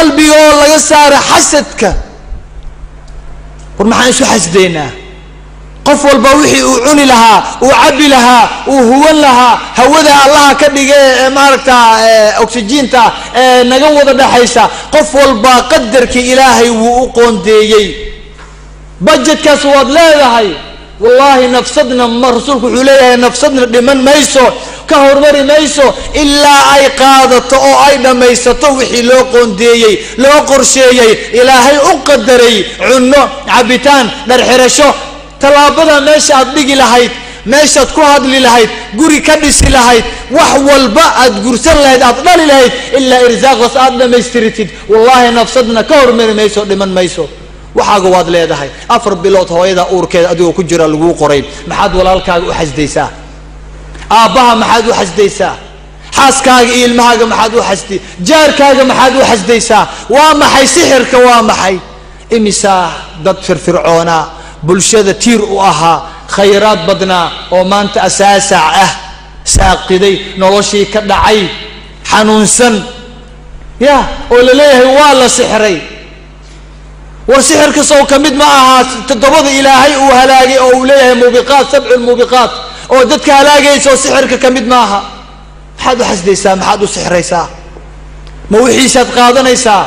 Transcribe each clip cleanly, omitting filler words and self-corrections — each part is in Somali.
Qalbiga oo laga saaro xasadka. War maxaan isu xasdaynaa? Qof walba wixii uu cuni lahaa, uu cabbi lahaa, uu huwan lahaa, hawada Allaha ka dhige ee maaragta oxygiinta ee naga wada dhexaysa, qof walba qadarkii Ilaahay wuu u qoondeeyey. Budgetkaas waad leedahay. Wallahi nafsadna ma, rasuulku wuxuu leeyahay nafsadna dhiman mayso, ka hormari mayso ilaa ay qaadato oo ay dhammaysato wixii loo qoondeeyey, loo qorsheeyey, Ilaahay u qadaray. Cunno, cabitaan, dharxirasho, tallaabada meesha aad dhigi lahayd, meeshaad ku hadli lahayd, guri ka dhisi lahayd, wax walba aad gursan lahayd, aad dhali lahayd, ilaa irsaaqdaas aad dhammaystiritid, wallahi nafsadna ka hormari mayso, dhiman mayso. Waxaaga waad leedahay. 4 bilood hooyada uurkeeda adigoo ku jira laguu qoray. Maxaad walaalkaaga u xasdaysaa? Aabbaha maxaad u xasdaysaa? Xaaskaaga iyo ilmahaaga maxaad u xasdi? Jaarkaaga maxaad u xasdaysaa? Waa maxay sixirka? Waa maxay? Imisaa dad firfircoonaa, bulshada tiir u ahaa, khayraad badnaa oo maanta asaasac ah, saaqiday, noloshii ka dhacay, xanuunsan ya, oo la leeyahay waa la sixray. War sixirka sow ka mid ma ahaa 7da Ilaahay uu halaagay oo uu leeyahay muubiqaat, 7 muubiqaat oo dadka halaagaysa, oo sixirka ka mid maaha? Maxaad u xasdaysaa? Maxaad u sixraysaa? Ma wixiisaad qaadanaysaa?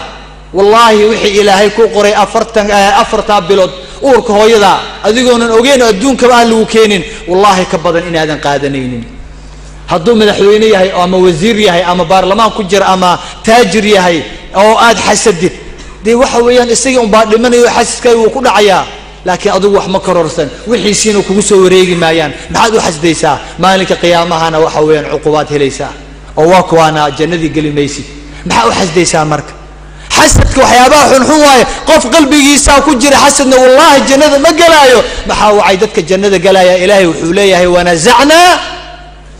Wallaahi wixii Ilaahay ku qoray 4ta bilood uurka hooyada adigoonan ogeyn oo adduunkaba aan lagu keenin, wallahi ka badan inaadan qaadanaynin. Hadduu madaxweyne yahay ama wasiir yahay ama baarlamaan ku jira ama taajir yahay oo aad xasadid, dee waxa weeyaan isagii unbaa dhimanayo, xasidkaaga wuu ku dhacayaa, laakiin adigu wax ma kororsan, wixiisiina kugu soo wareegi maayaan. Maxaad u xasdaysaa? Maalinka qiyaamahana waxa weeyaan cuqubaad helaysaa oo waa kuwaana jannadii geli maysid. Maxaa u xasdaysaa marka? Xasadka waxyaabaha xunxun waaye. Qof qalbigiisaa ku jira xasadna wallahi jannada ma gelaayo. Maxaa wacay? Dadka jannada galaya Ilaahay wuxuu leeyahay wanazacnaa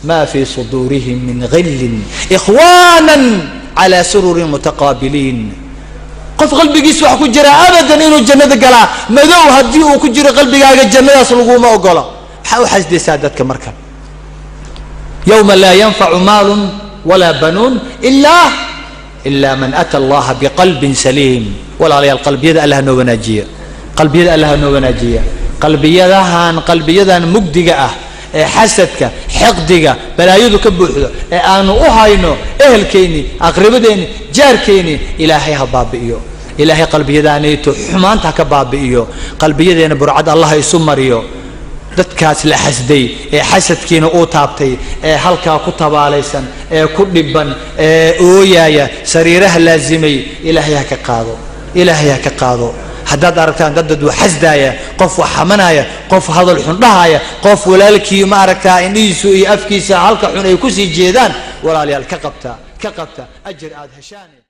ma fii suduurihim min ghillin ikhwanan calaa sururin mutaqaabiliin. Qof qalbigiisa wax ku jira abadan inuu jannada galaa, madow haddii uu ku jiro qalbigaaga jannadaas laguma ogola. Maxaa u xasdaysaa dadka marka? Yawma laa yanfacu maalun walaa banuun ila man ata allaha biqalbin saliim. Walaalayaal, qalbiyada Allah noo wanaajiya, qalbiyada Allah noo wanaajiya. Qalbiyadahan, qalbiyadan mugdiga ah ee xasadka, xiqdiga, balaayadu ka buuxdo ee aanu u hayno ehelkeenni, aqribadeenni, jaarkeenni, Ilaahay ha baabi'iyo. Ilaahay qalbiyadaanayto xumaanta ha ka baabi'iyo. Qalbiyadeena burcad Allah isu mariyo. Dadkaas la xasday ee xasadkiina uu taabtay ee halkaa ku tabaalaysan ee ku dhiban ee ooyaaya, sariiraha laazimay, Ilaahay ha ka qaado, Ilaahay ha ka qaado. Haddaad aragtaan dad wax xasdaaya, qof wax xamanaya, qof hadal xun dhahaya, qof walaalkii ma aragtaa indhihiisu iyo afkiisa halka xun ay kusii jeedaan, walaalayaal ka qabta, ka qabta, ajir aad heshaan.